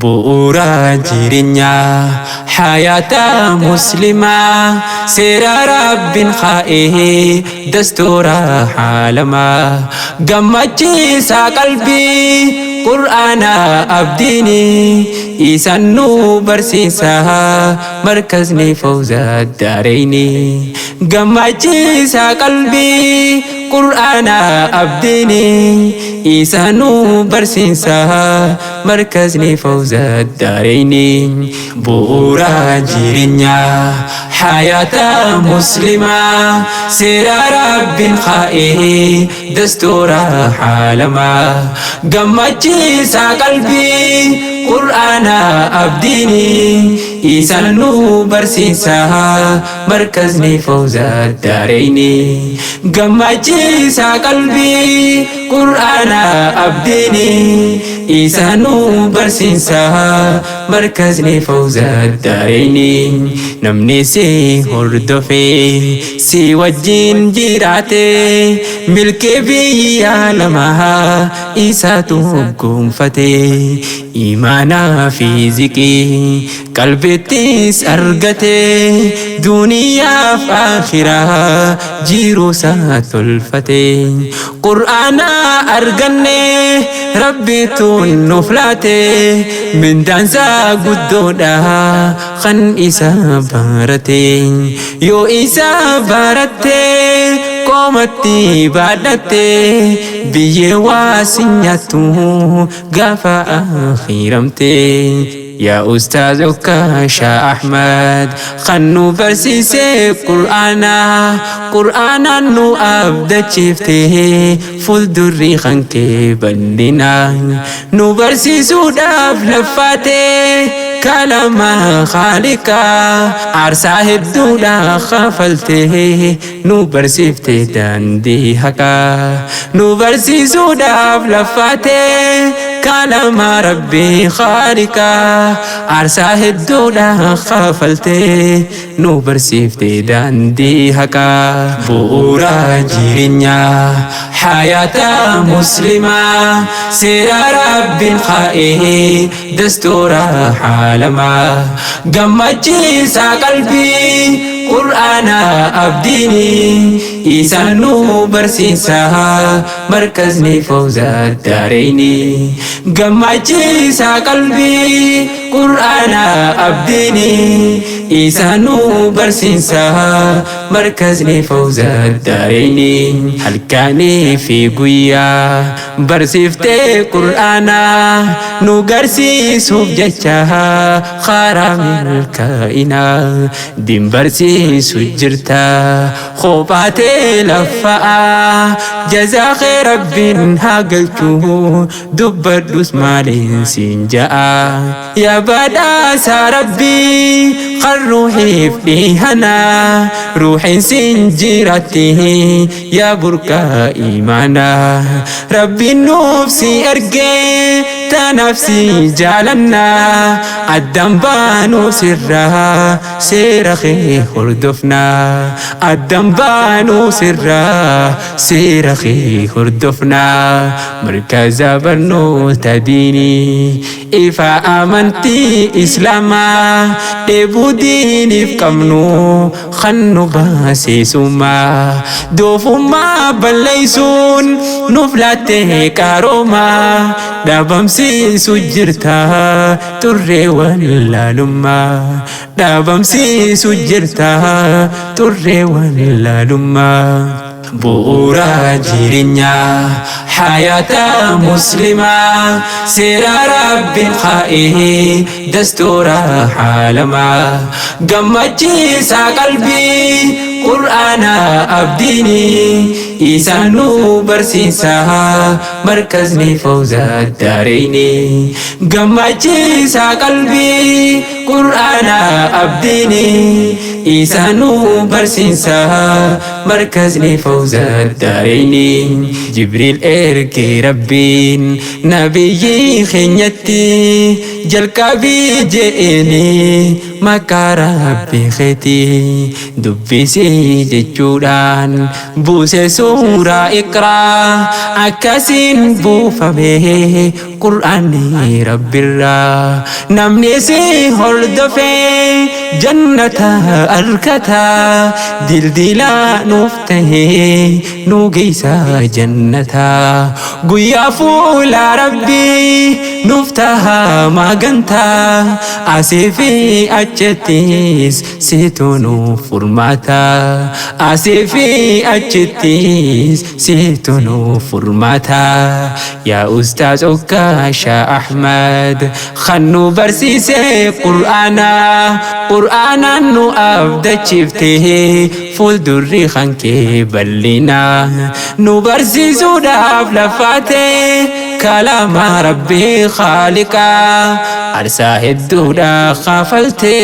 Bu'uura jireenyaa hayaata muslimaa seera rabbiin kaa'ee dastuura haalamaa gammachiisaa qalbii qur'aana abdiini isaan nu barsiisa markazni fawza daareyni gammachiisaa qalbii qur'aana abdiini isaan nu barsiisa markazni fawza daareyni. Bu'uura jireenyaa hayaata muslimaa seera rabbiin kaa'ee dastuura haalamaa gammachiisaa qalbii qur'aana abdiini isaan nu barsiisa markazni fawza daareyni gammachiisaa qalbii qur'aana abdiini isaan nu barsiisa markazni fawza daareyni. Namni si hordofee si wajjin jiraate milkee biyya lamaa isaatu gonfate imaanaa fi ziqii qalbittis argate duniyaaf akhiraa jiruusaa tolfate. Qur'aana arganne rabbitu nuuf laate mindaansaa guddoodha kan isa barate. Yoo isa baratte qoomatti baadhatte biyyee waa si nyaattu gaafa akhiramte. Yaa Ustaaz Ukkaashaa Ahmad kan nu barsiise Qur'aana, Qur'aanaan nu abdachiifte fuuldurri kan kee bal'ina nu barsiisuudhaaf laffaate kalama khaaliqaa aarsaa hedduudha kafalte nu barsiifte daandii haqaa nu barsiisuudhaaf laffaate kalama rabbii khaaliqaa aarsaa hedduudha kafalte nu barsiifte daandii haqaa. Bu'uura jireenyaa hayaata muslimaa seera rabbiin kaa'ee dastuura haalamaa gammachiisaa qalbii qur'aana abdiini isaan nu barsiisa markazni fawza daareyni gammachiisaa qalbii qur'aana abdiini isaan nu barsiisa markazni fawza daareyni. Halkanii fi guyyaa barsiiftee qur'aana nu garsiisuuf jecha karaa milkaa'inaa din barsiisu jirta kophaatee laffa'aa jazaa kee rabbiin haa galchuu dubbadhus maaliin siin ja'a yaa badhaasaa rabbii kan ruuxiif dhihanaa ruuxiin siin jiratti yaa burqaa imaanaa rabbiin nuuf si ergee tanaaf si jaalannaa addan baanuu sirraa seera kee hordofnaa addan baanuu sirraa seera kee hordofnaa. Markaza barnoota diinii ifa amantii islaamaa dheebuu diiniif qabnu kan nu baasisumaa doofummaa balleeysuun nuuf laattee qaroomaa dhaabamsiisu jirta turree wallaalummaa dhaabamsiisu jirta turree wallaalummaa. Bu'uura jireenyaa hayaata muslimaa seera rabbiin kaa'ee dastuura haalamaa gammachiisaa qalbii qur'aana abdiini isaan nu barsiisa markazni fawza daareyni gammachiisaa qalbii qur'aana abdiini isaan nu barsiisa. Markazni fawza daarayni. Jibriil ergee Rabbiin nabiyyi keenyatti, jalqabii je'eeni maqaa Rabbii keetii dubbisii jechuudhaan buuse suuraa Iqraa. Akkasiin buufame Qur'aanni Rabbirraa. Namni si hordofee jannata argata, dildila nuuf tahee nu geessa jannata. Guyyaa fuula Rabbii nuuf taha magantaa, asii fi achittis situ nuuf furmaata, asii fi achittis situ nuuf furmaata. Yaa Ustaaz Okkaashaa Ahmad kan nu barsiise Qur'aana, Qur'aanaan nu abdachiifte fuuldurri kan kee bal'ina. Nu barsiisuudhaaf lafaate kalaama Rabbii Khaaliqaa, aarsaa hedduudha kafalte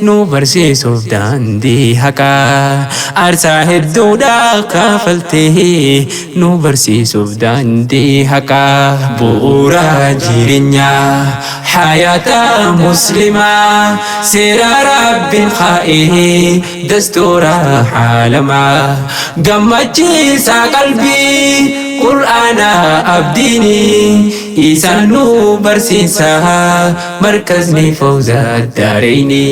nu barsiisuuf daandii haqaa, aarsaa hedduudha kafalte nu barsiisuuf daandii haqaa. Bu'uura jireenyaa hayaata Muslimaa, seera Rabbiin kaa'ee dastuura haalamaa, gammachiisaa qalbii Qur'aana abdiini, isaan nu barsiisa markazni fawza daarayni.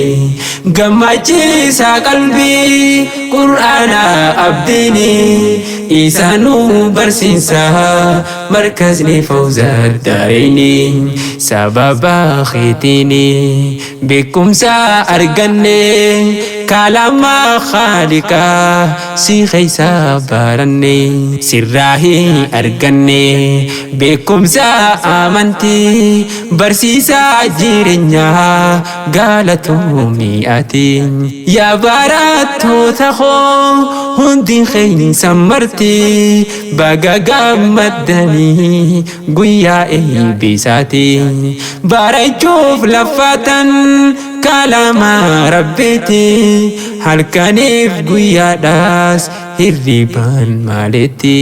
Gammachiisaa qalbii Qur'aana abdiini, isaan nu barsiisa markazni fawza daarayni. Sababa keetiini beekumsa arganne, kalaama Khaaliqaa si keessa baranne, sirraahi arganne beekumsa amantii, barsiisaa jireenyaa galatoomii ati. Yaa barattoota koo hundi keessa marti, baga gammaddanii guyyaa eebbisaati. Barachuuf lafaatan kalaama Rabbiiti, halkaniif guyyaadhaas hirribaan maaletti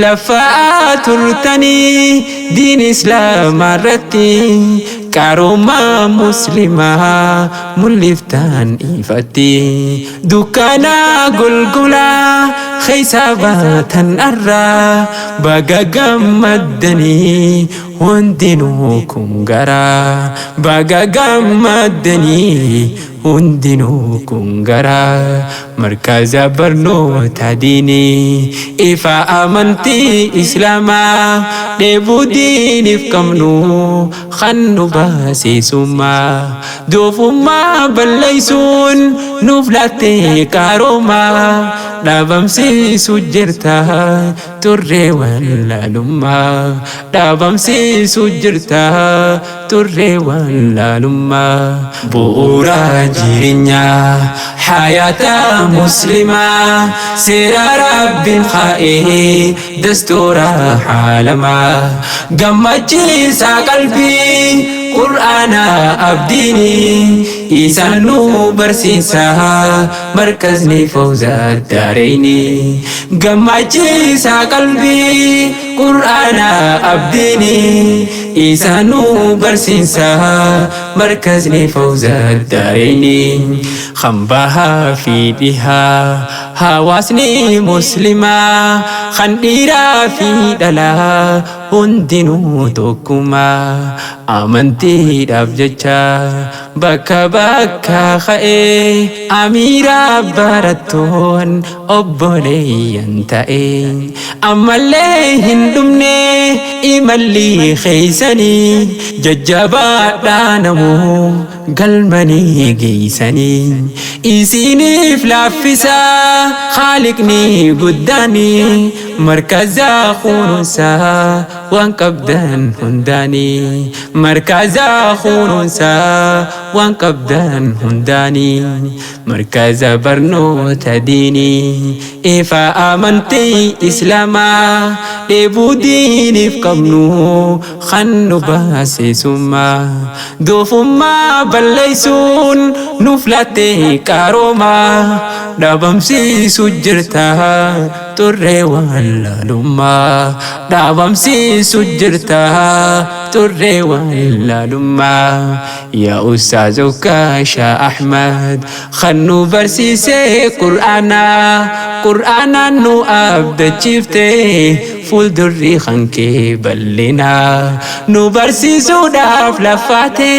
lafaa turtanii diin Islaamaa irratti qarooma Muslimaa mul'iftaan ifatti. Dukkana golgolaa keessa baatan arraa, baga gammaddanii hundinuu kun garaa, baga gammaddanii hundinuu kun garaa. Markaza barnoota diinii, ifa amantii Islaamaa, dheebuu diiniif qabnu kan nu baasisummaa, doofummaa balleessuun nuuf laattee qaroomaa, dhaabamsiisu jirta turree wallaalummaa, dhaabamsiisu jirta turree wallaalummaa. Bu'uura jireenyaa hayaata Muslimaa, seera Rabbiin kaa'ee dastuura haalamaa, gammachiisaa qalbii Qur'aana abdiini, isaan nu barsiisa markazni fawza daarayni. Gammachiisaa qalbii Qur'aana abdiini, isaan nu barsiisa markazni fawza daarayni. Kan bahaa fi dhihaa hawaasni Muslimaa, kan dhiiraa fi dhalaa hundinuu tokkumaa, amantiidhaaf jecha bakka bakka ka'ee amiira barattoon obboleeyyan ta'e, ammallee hin dhumne imalli keeysanii, jajjabaadhaa namuu galmanii geeysanii. Isiniif laaffisaa Khaaliqni guddaanii, markaza kunuunsaa waan qabdan hundaanii, markaza kunuunsaa waan qabdan hundaanii. Markaza barnoota diinii Ifa amantii Islaamaa dheebuu diiniif qabnu kan nu baasisummaa. Doofummaa balleessuun nuuf laattee qaroomaa dhabamsiisu jirta turree wallaalummaa. Dhabamsiisu jirta turree wallaalummaa. Yaa Ustaaz Ukkaashaa Ahmad kan nu barsiisee Qur'aanaa Qur'aanaan nu abdachiifte fuuldurri kan kee bal'inaa nu barsiisuudhaaf laffaate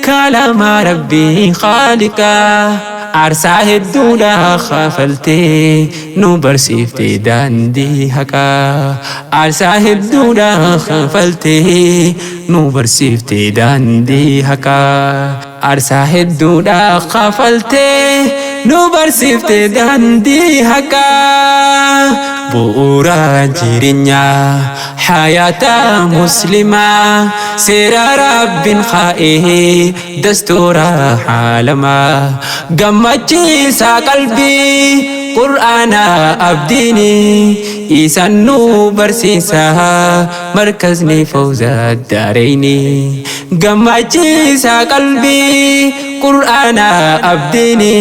kalama Rabbii Khaaliqaa aarsaa hedduudha kafaltee nu barsiifte daandii haqaa aarsaa hedduudha kafaltee nu barsiifte daandii haqaa aarsaa hedduudha kafaltee nu barsiifte daandii haqaa. Bu'uura jireenyaa hayaata muslimaa seera Rabbiin kaa'ee dastuura haalamaa gammachiisaa qalbii Qur'aana abdiini isaan nu barsiisa markazni fawza daareyni gammachiisaa qalbii Qur'aana abdiini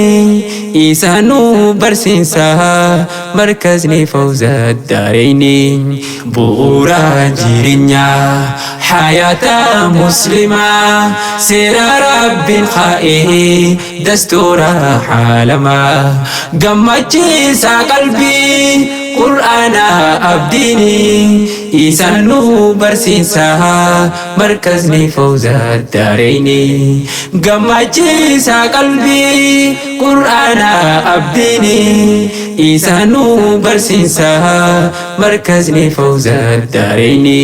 isaan nu barsiisa markazni fawza daareyni. Bu'uura jireenyaa hayaata muslimaa seera Rabbiin kaa'ee dastuura haalamaa gammachiisaa qalbii Qur'aana abdiini isaan nu barsiisa markazni fawza daareyni gammachiisaa qalbii Qur'aana abdiini isaan nu barsiisa markazni fawza daareyni.